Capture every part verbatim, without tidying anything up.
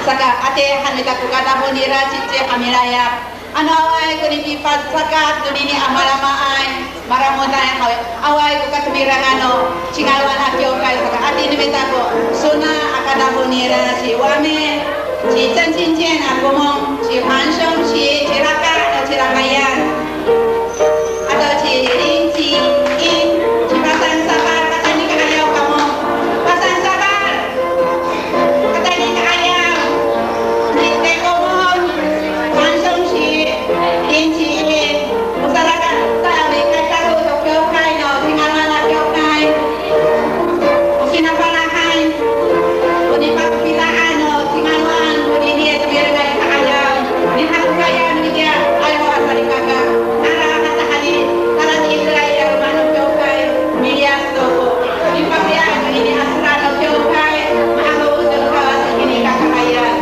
Saka, ati han ita ko kadafong nira cici ha milayap. Ano awaay ko nipipacakat nonini a malamaay, maramotay haw, awaay ko katemirangan no cingalowaan a kiwkay, saka ati no mita ko sona a kadafong nira ci Wame, ci Cencingcin a komong, ci Hansong, ci Cilaka, no Cilakayan. Ato ci Lin Ci In, ci Pasan Sapal, katayni ka'ayaw kamo. Pasan Sapal, katayni ka'ayaw. Ci Tekomon, Pansong Ci, Lin Ci In, o salaka, sa, mikay kako to kiwkay no, cingalowaan a kiwkay. O sinafalahay, o nipakopinaan no cingalowaan, o nini a temirangan i ka'ayaw, nihatokayan, nitiya, ayaw a salikaka, nara katahani, tala ni Israil a roma no kiwkay, miliyas to ko nipafelian no nini a sera no kiwkay, mahapot to Kawas a nini kakarayan.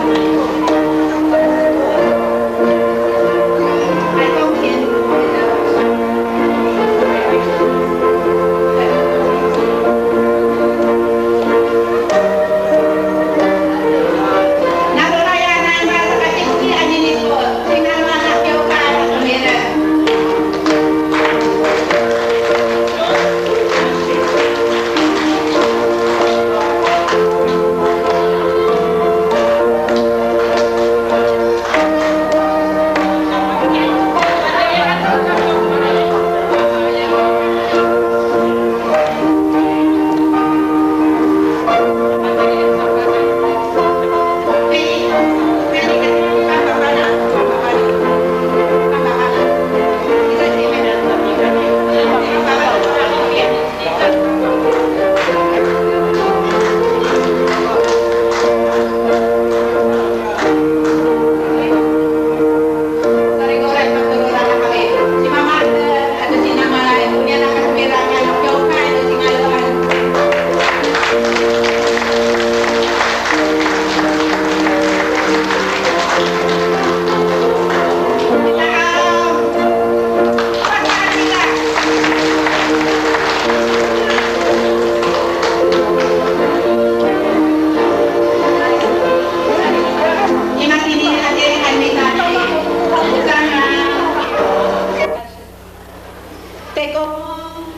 Tekomong,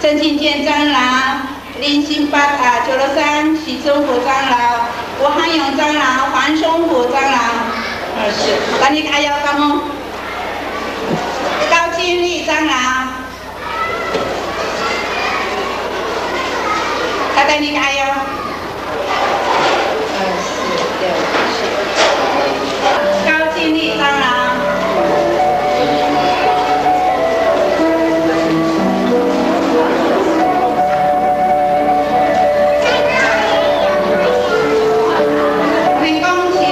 陈进健长老，林新发啊，九六三，许忠虎长老，吴汉勇长老，黄松虎长老，呃，是，tayni ka'ayaw kamo. 高金丽长老，tayni ka'ayaw. 二、四、六、七。高金丽长老。林公琴。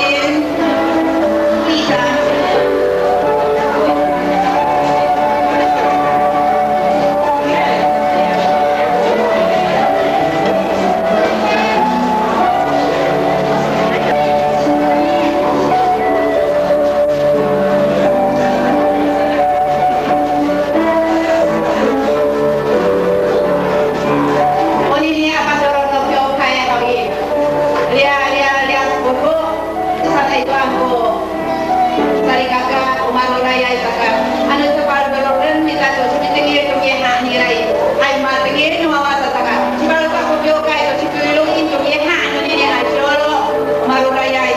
Onini a patorod no kiwkay haw i, liya, liya, liya, koko, sanay to ako. Salikaka, o marorayay saka, ano cefalfalohen mita to, cimitengil to ngiha' nira i, hay matengil no wawa sa saka, cifaloh kako kiwkay to, cipiloin to ngiha' nonini a ciwlo, o marorayay.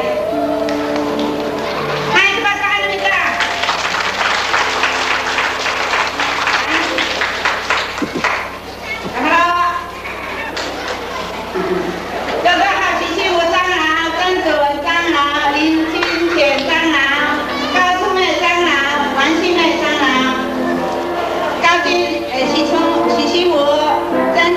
Hay, cefal saan no mita. Halo. 这个哈，许新武长老、曾子文长老、林清泉长老、高淑妹长老、王新妹长老、高金，呃，许聪、许新武、曾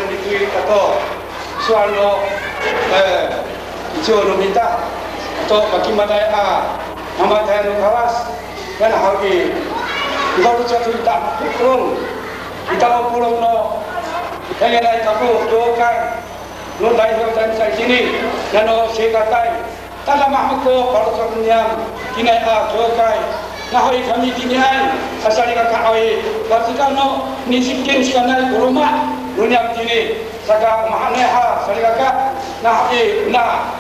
Mitoy kako sowal no, e, ico no mita ato makimaday a mamatayan no Kawas, yan haw i, i faloco' to ita polong, ita o polong no, tayniay kako kiwkay no dayhiw tayni sa itini, nano sikatay. Tada mahemek ko faloco' niyam tiniay a kiwkay, nahaw i kami tiniay a salikaka haw i, pasika no nisikin sikanay ko loma' no niyam tini, saka mahaenay ha salikaka, nahaw i, na,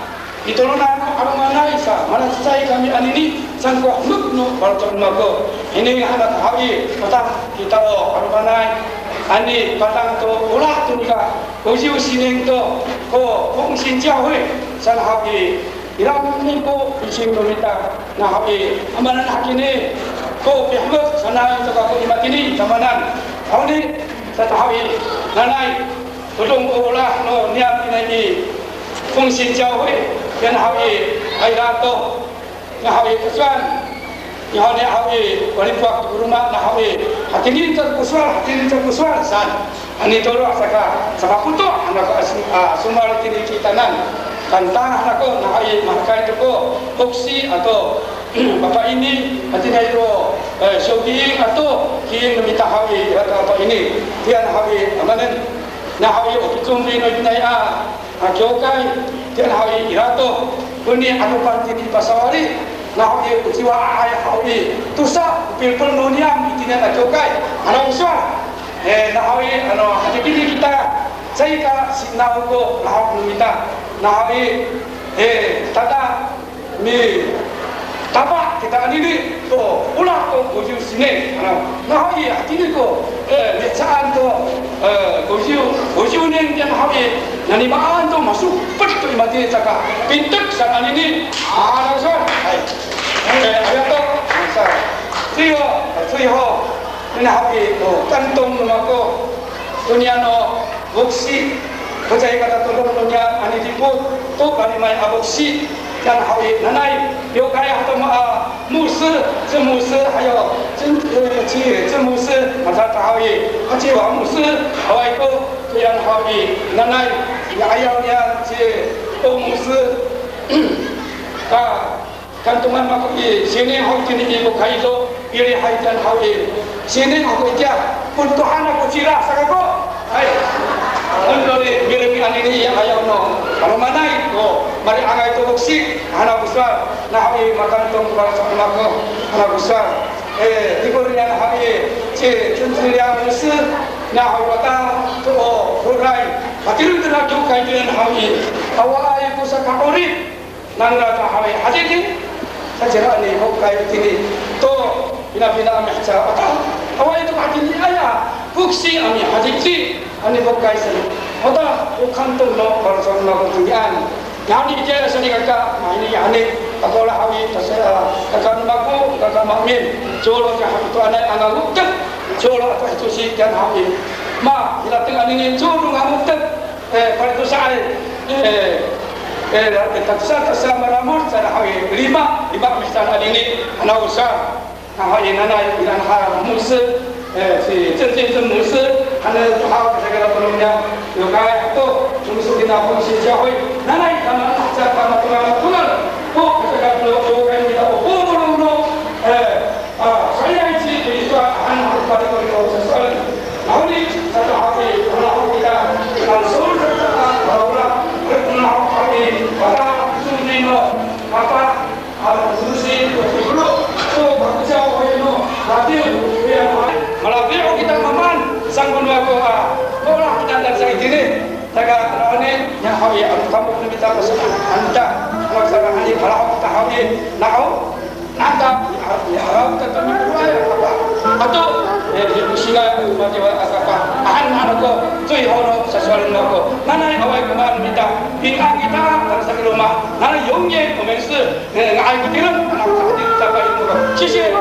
i tolonan no 'alomanay sa, malacecay kami anini, saan ko hemek no faloco' no mako. Ini hananay haw i, patang kita o 'alomanay, ani patang to olah to nika, 五十年 to ko 奉献教会 saan haw i, ira ko 奉献 no mita, nahaw i, amanan hakini ko pihemek sanay to kako i matini tamanan. Haw ni, sa haw i, nanay, todong ko olah no niyam tiniay i 奉献教会, yan haw i, ira to, nahaw i, ko sowal, nihaw ni haw i, walipok to ko loma', nahaw i, hatini to ko sowal, hatini to ko sowal saan. Ani tolo' saka, saka poto', hanako a, a, somowal itini kitanan. Kantang hanako, nahaw i, mahekay to ko foksi ato papaini, hatiniay to, e, siyokiing ato kiing no mita haw i, ira to papaini. Tiyan haw i, amanen, nahaw i, o kicombi no itiniay a, a kiwkay, tiyan haw i, ira to ko ni'adopan tini pasawali, nahaw i, o ciwaay haw i, tosa ko pilpel no niyam itini a kiwkay, ano sowal. E, nahaw i, ano, hatini kita, caay ka sinaw ko lahok no mita, nahaw i, e, tada mitapa kita anini to olah ko 五十年, ano, nahaw i, hatini ko, e, mihecaan to, e, 五十, 五十年 tiyan haw i, nani maan to masopet to i matini saka, pintek saan anini, ano sowal. Hay. E, arigato. Sa, 最后, 最后, Nani haw i, o, kantong no mako, to niyan o foksi, ko caay katatodong no niyan a nidipot to kalimay a foksi, nani haw i, nanay, 了解 haw to ma, a, 牧师, 曾牧师, 还有曾, e, 曾, 曾牧师, matiya haw i, a, 曾牧师, awaay ko, to niyan haw i, nanay, i 'ayaw niyan, 曾, o, 牧师, ka, Kantongan mako i, sini haw itini i, ko kaido, pilihay tiyan haw i, sini haw itiya, puntohan ako cira sa kako. Hay. Ano ri, mireng anini i 'ayaw no 'alomanay ko mali'angay to foksi, hanaw ko sowal, na haw i makantong ko faloco' no mako, hanaw ko sowal. E, tikor niyan haw i, ci, 陈志良牧师, na haw i wata to o roray, patireng to na kiwkay tiyan haw i, awaay ko saka'orip. Nangra to haw i, hatini, sa cira ni, hokay itini to pinapina a miheca, ota, awaay to hatini aya, foksi a mihatini, ani hokay saan. Ota, o kantong no faloco' no mako tinian. Nani itiya salikaka, mahini, hani, ako la haw i, tasa, kaka no mako, kaka maemin, colo tiya haw i to anay a ngangotek, colo ato hitosi tiyan haw i. Ma, ira teng anini, colo ngangotek. E, palitosaay, e, e, tatosa, tatosa malamod, sa na haw i, lima, lima a mihecaan anini, hanaw sa, na haw i, nanay, ira han, 牧师, e, ci, 曾建正牧师, hanen to haw, sa kira tolong niya, 了解 to, 牧师 kina 奉献教会, nanay, tama, sa, tama, tama, tama, o, sa, kira tolong, tolong kita, o, o, tolong, no, e, A, saan ci, ito a han, a, pati ko, ko, sa, sa, nahoni, sa, sa, haw i, ko, haw kita, a, so, sa, sa, a, haw, a, ko, haw, haw i, pata, suni, no, pata, a, susi, ko, ko, ko, ko, pati, sa, haw i, no, pati, ya, malapi, o, kita mamaan, saan ko no mako, a, ko, la, kita, dan, sa, itini, taga, nahoni, ya, haw i, a, kamo, kita, ko, sa, a, anta, ko, sa, a, ni, pala, o, kita, haw i, na, haw, Nata, ya, ya, ya, ato, e, ya, sila, matiya, a, kapa, ahan, ano ko, 最后 no, sasowalen ako. Nanay, awaay ko maan mita, 平安 kita, para sa i loma'. Nanay, 永远 o mensel, e, nga'ay ko tireng, ano, sa, sa, sa, sa, 谢谢.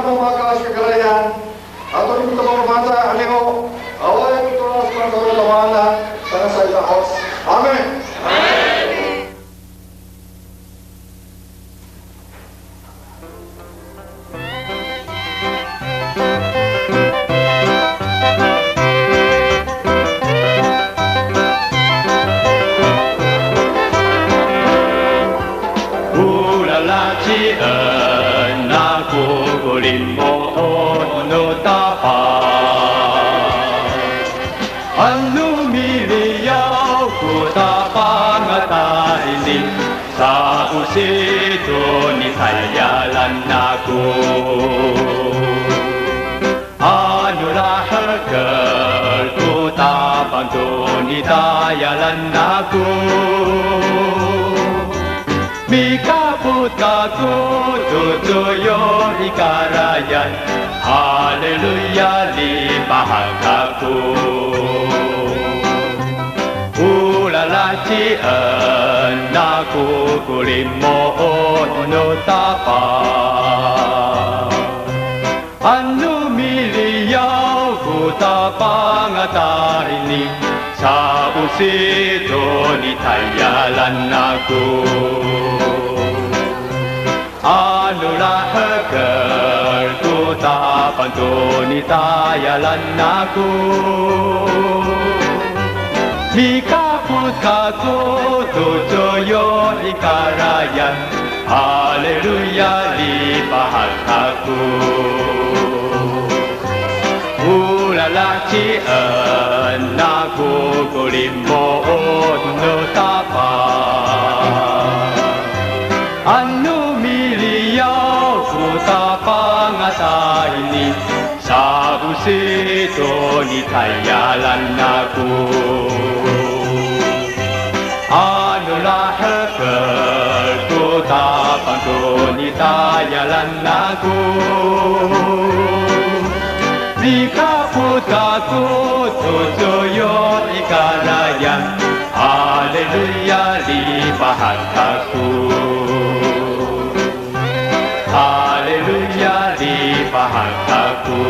Mapaka'as kakarayan, ato no mita mapafana' a miho, awaay ko tolas no mita mapafana' tangasa i ta'os. Amin. O lalahecien ako ko limo'ot no Tapang. Ano miliyaw ko Tapang a tahini, sa'osi to nitayalan ako. Ano lahekel ko Tapang to nitayalan ako. Mikapot kako to coyoh i karayan, haleluya, lipahak kako. O lalahecien ako ko limo'ot no Tapang. Ano miliyaw ko Tapang a tahini, sa'osi to nitayalan ako. Ano lahekel ko Tapang to nitayalan ako. Mikapot kako to coyoh i karayan, haleluya, lipahak kako. O lalahecien ako ko limo'ot no Tapang. Ano miliyaw ko Tapang a tahini, sa'osi to nitayalan ako. Ano lahekel ko Tapang to nitayalan ako. Mikapot kako to coyoh i karayan, haleluya, lipahak kako. Haleluya, lipahak kako.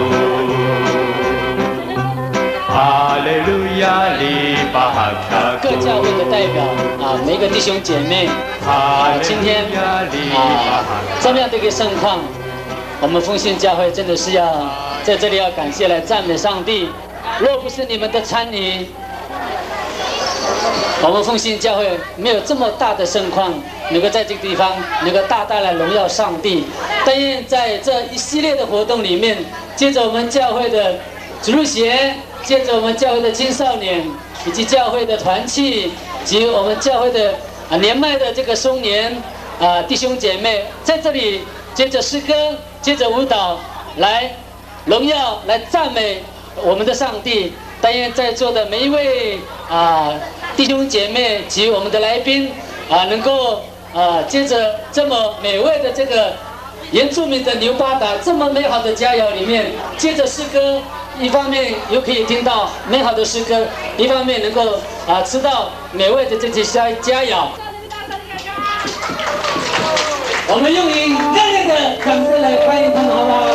Haleluya, lipahak kako. 各教会的代表啊，每一个弟兄姐妹啊，今天啊，这么样的一个盛况，我们丰兴教会真的是要在这里要感谢，来赞美上帝。若不是你们的参与， 我们丰兴教会没有这么大的盛况，能够在这个地方能够大大来荣耀上帝。但愿在这一系列的活动里面，借着我们教会的主日学，借着我们教会的青少年，以及教会的团契，及我们教会的，啊，年迈的这个松年，啊，弟兄姐妹，在这里借着诗歌，借着舞蹈来 荣耀来赞美我们的上帝。但愿在座的每一位，啊，弟兄姐妹及我们的来宾，啊，能够，啊，借着这么美味的这个原住民的牛巴达，这么美好的佳肴里面，借着诗歌，一方面又可以听到美好的诗歌，一方面能够，啊，吃到美味的这些佳，佳肴。 我们用一个热烈的掌声来欢迎他们，好不好？来。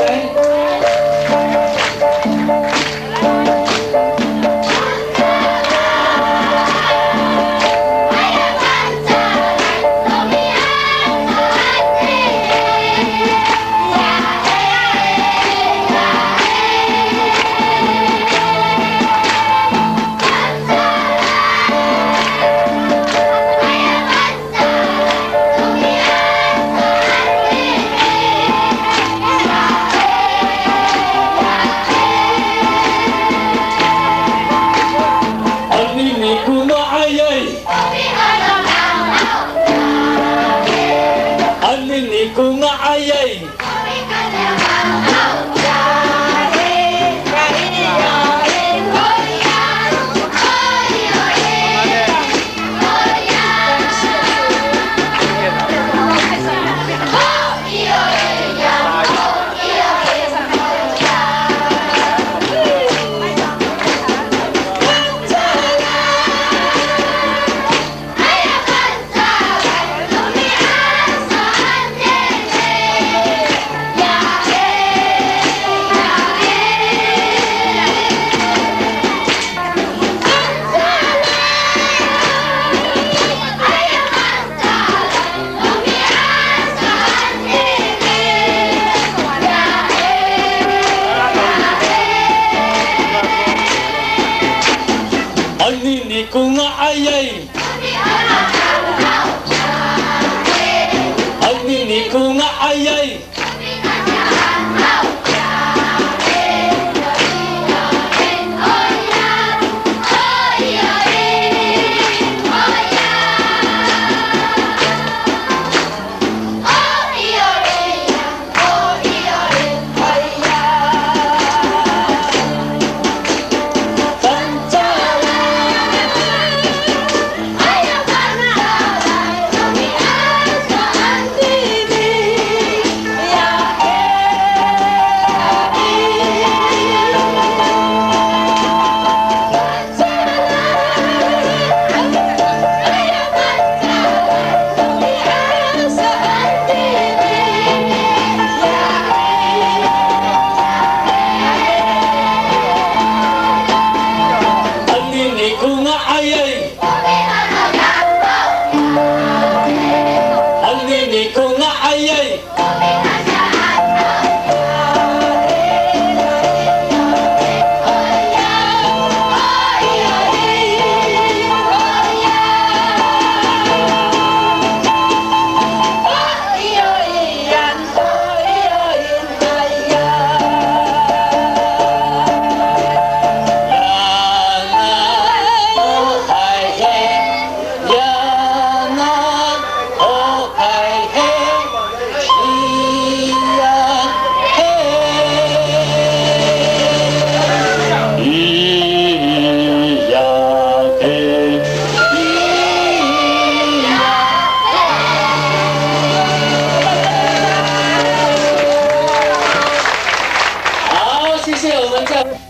谢谢我们教会。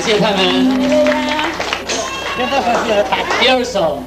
谢谢他们。第二首。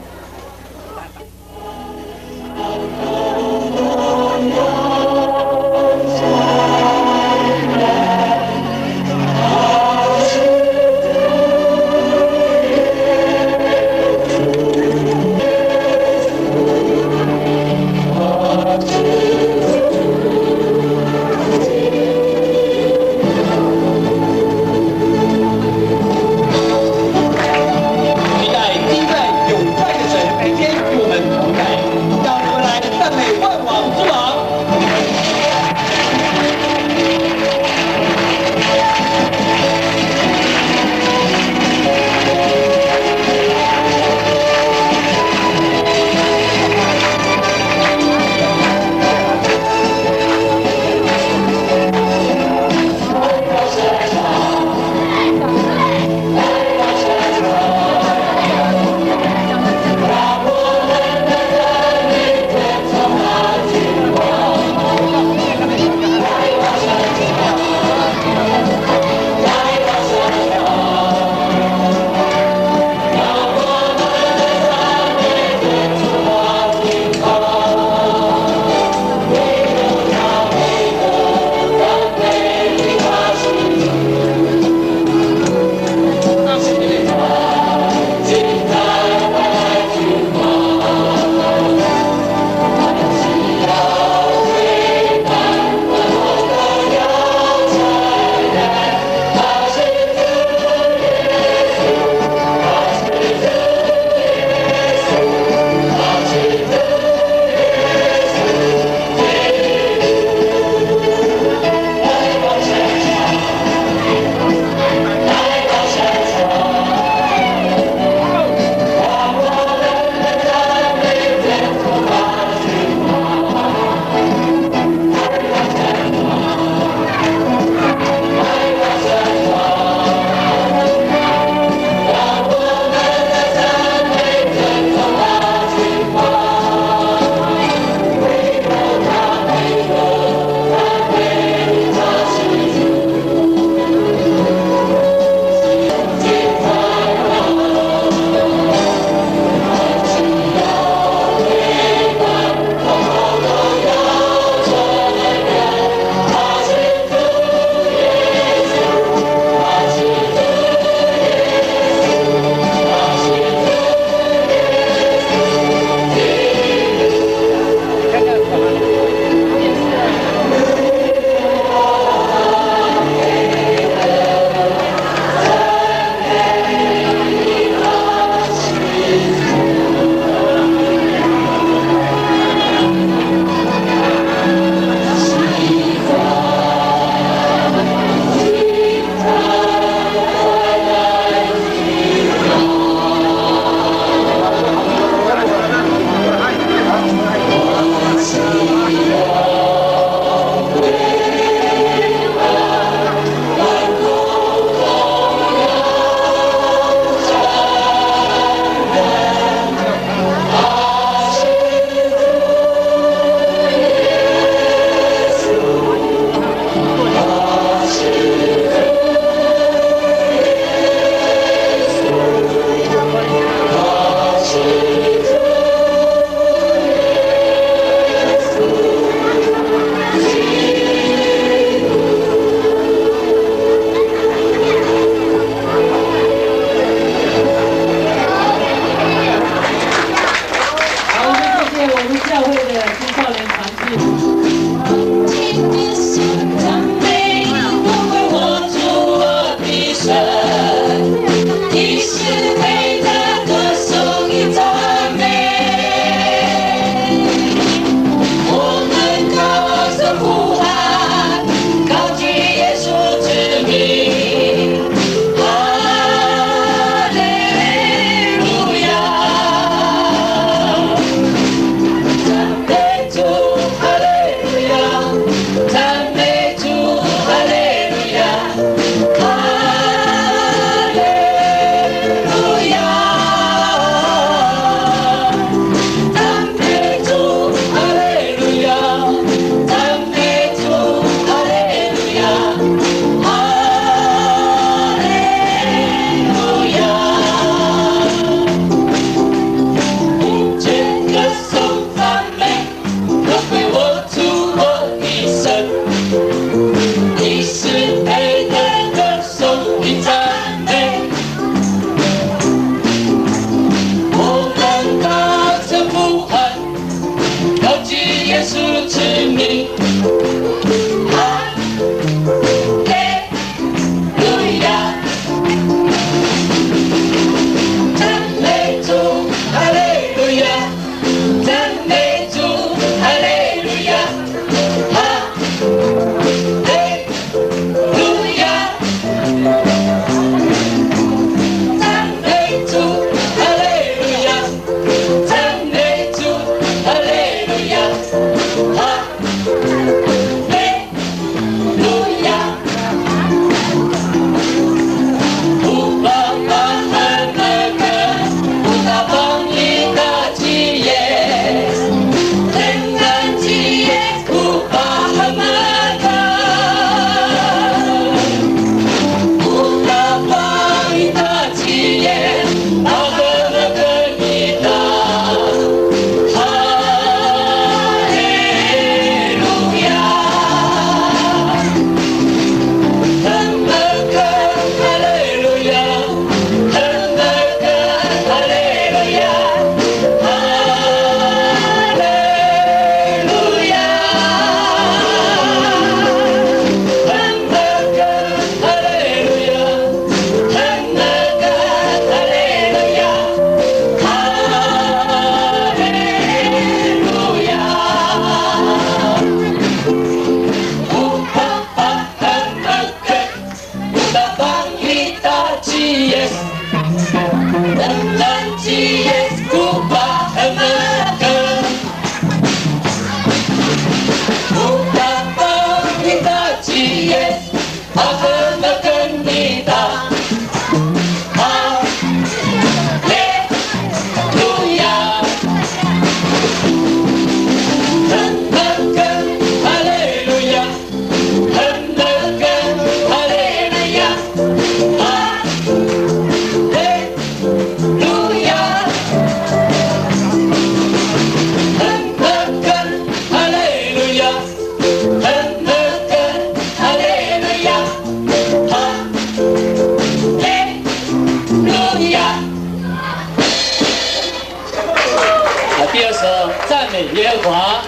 好，第二首赞美耶和华。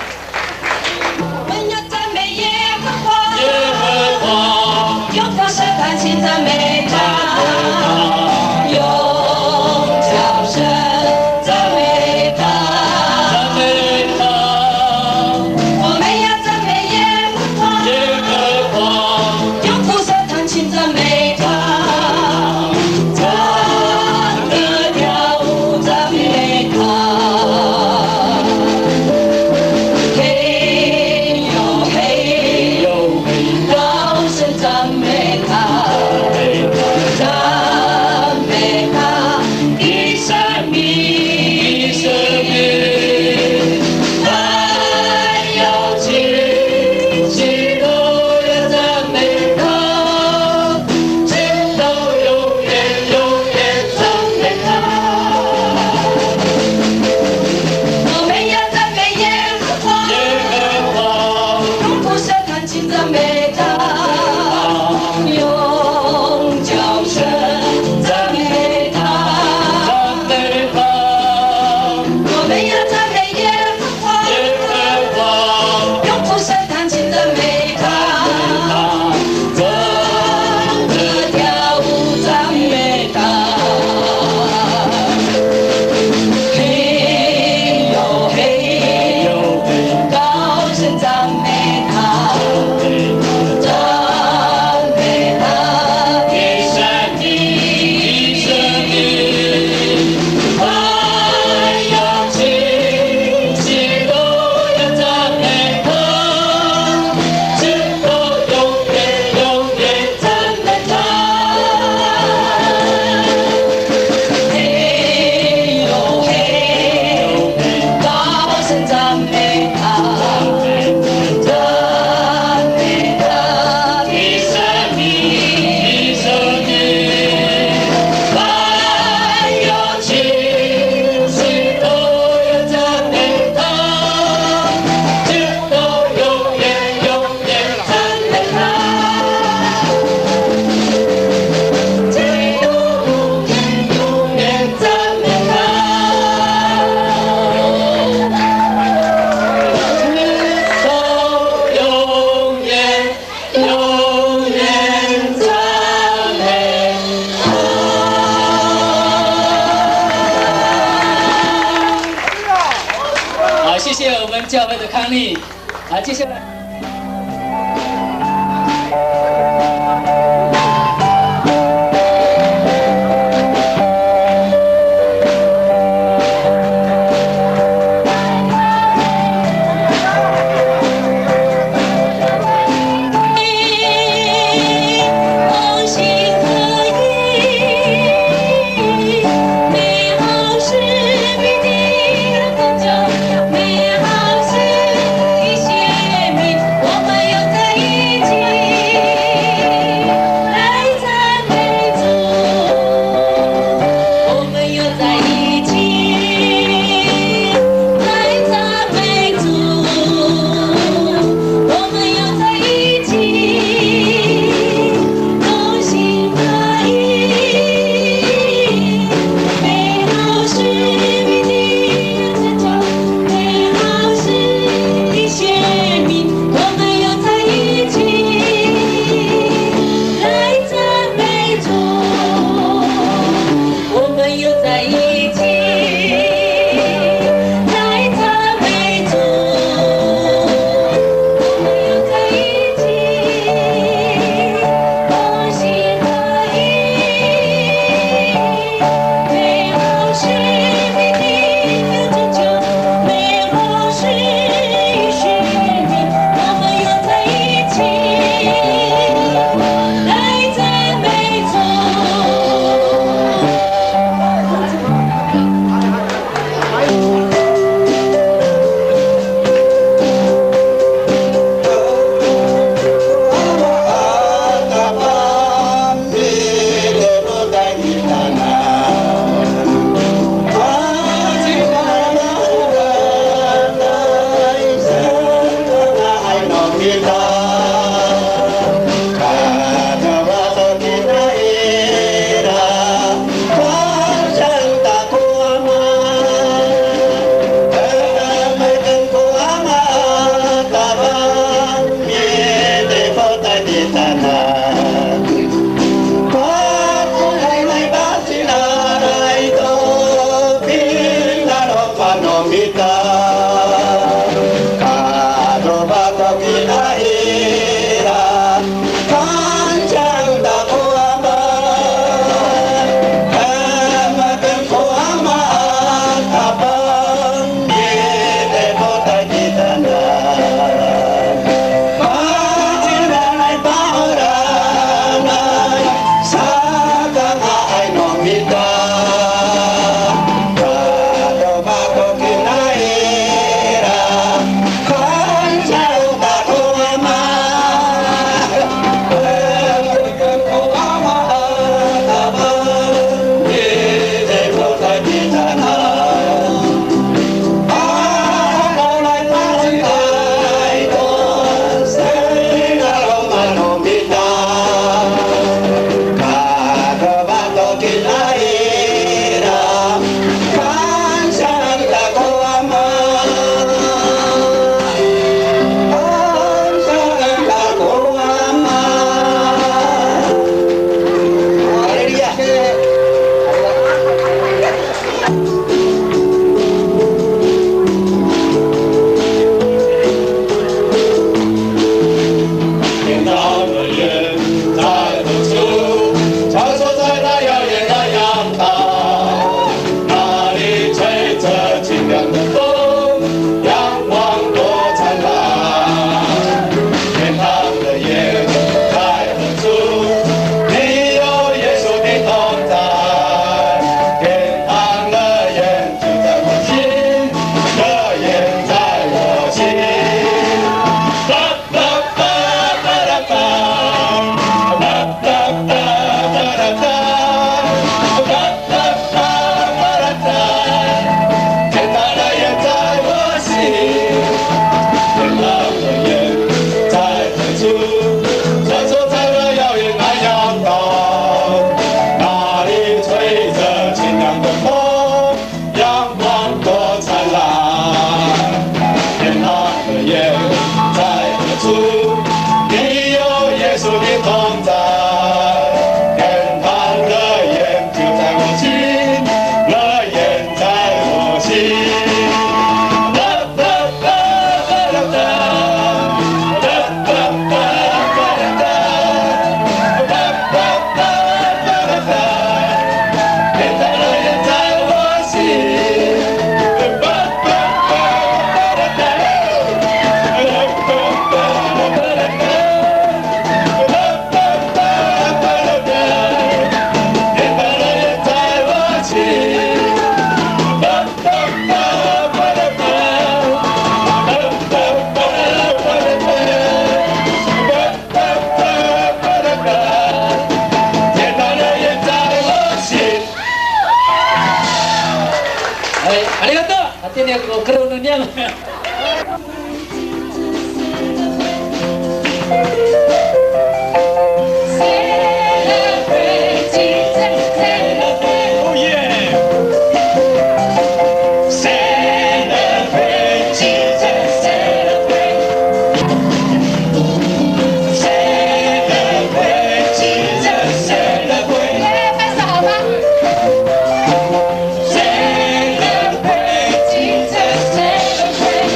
我们要赞美耶和华，耶和华，用歌声弹琴赞美他，用叫声赞美他，赞美他。我们要赞美耶和华，耶和华，用歌声弹琴赞美他，唱歌跳舞赞美他。嘿呦嘿呦，高声赞美他，赞美他。 好，谢谢我们教会的康丽。 好，接下来。Hay, arigato. Hatini ko kerong no niyam. Celebrate Jesus, celebrate. Oh, yeah. Celebrate Jesus, celebrate. Celebrate Jesus, celebrate. 耶，拍手好吗？ Celebrate Jesus, celebrate.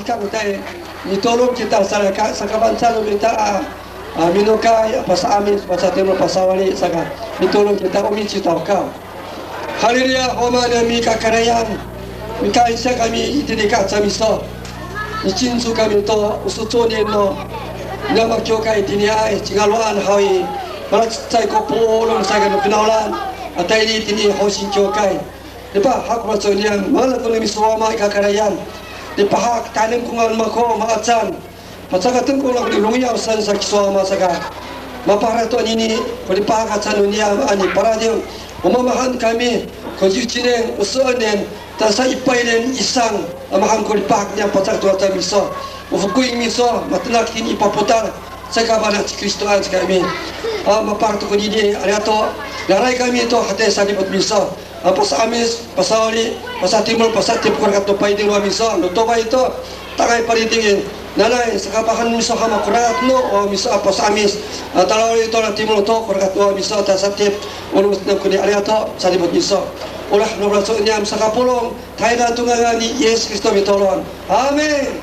Tay, mitolon kita salaka, saka fangcal no mita a, a, minokay, a, pasa'amis, pasatimol, pasawali, saka mitolon kita, o micitawkaw. Haleluya, o maan a mikakarayan, mikansya kami itini i kacamiso. Micinco kami to, o soconin no, niyam a kiwkay itiniay, cingalowaan haw i, malacecay ko polong saka no finawlan, a tayni itini i hosing kiwkay. Lipahak ko faloco' niyam, mala ko no miso Wama i kakarayan. Lipahak, tanem ko ngangan mako, maacan. Pacakaten ko nako ni longiyaw san sa kiso Wama saka. Mapaharatod nini, ko lipahak a can no niyam a niparadiw. O mamahan kami, ko ciwcinen, o so'enen, tasa i paynen isang, a mahaen ko lipahak niyam pacakat to a camiso. O fokoing miso, matenak kini i papotal, saka fana' ci Kristoan sa kami. A, mapaharatod ko nini, arigato, ngaray kami to, hatay sa dipot miso. A, pasa'amis, pasawali, pasatimol, pasa'etip ko rakat no paydeng no miso, no tofay to, tangay paritingin, nanay, sakapahan miso hama ko rakat no, o miso a pasa'amis, a, talawali to na timol to, ko rakat no miso, ta sa'etip, o no mitnam koni arigato, sa dipot miso. Olah no faloco' niyam sakapolong, tahira to ngangan ni Yis Kristo mitolon. Amin.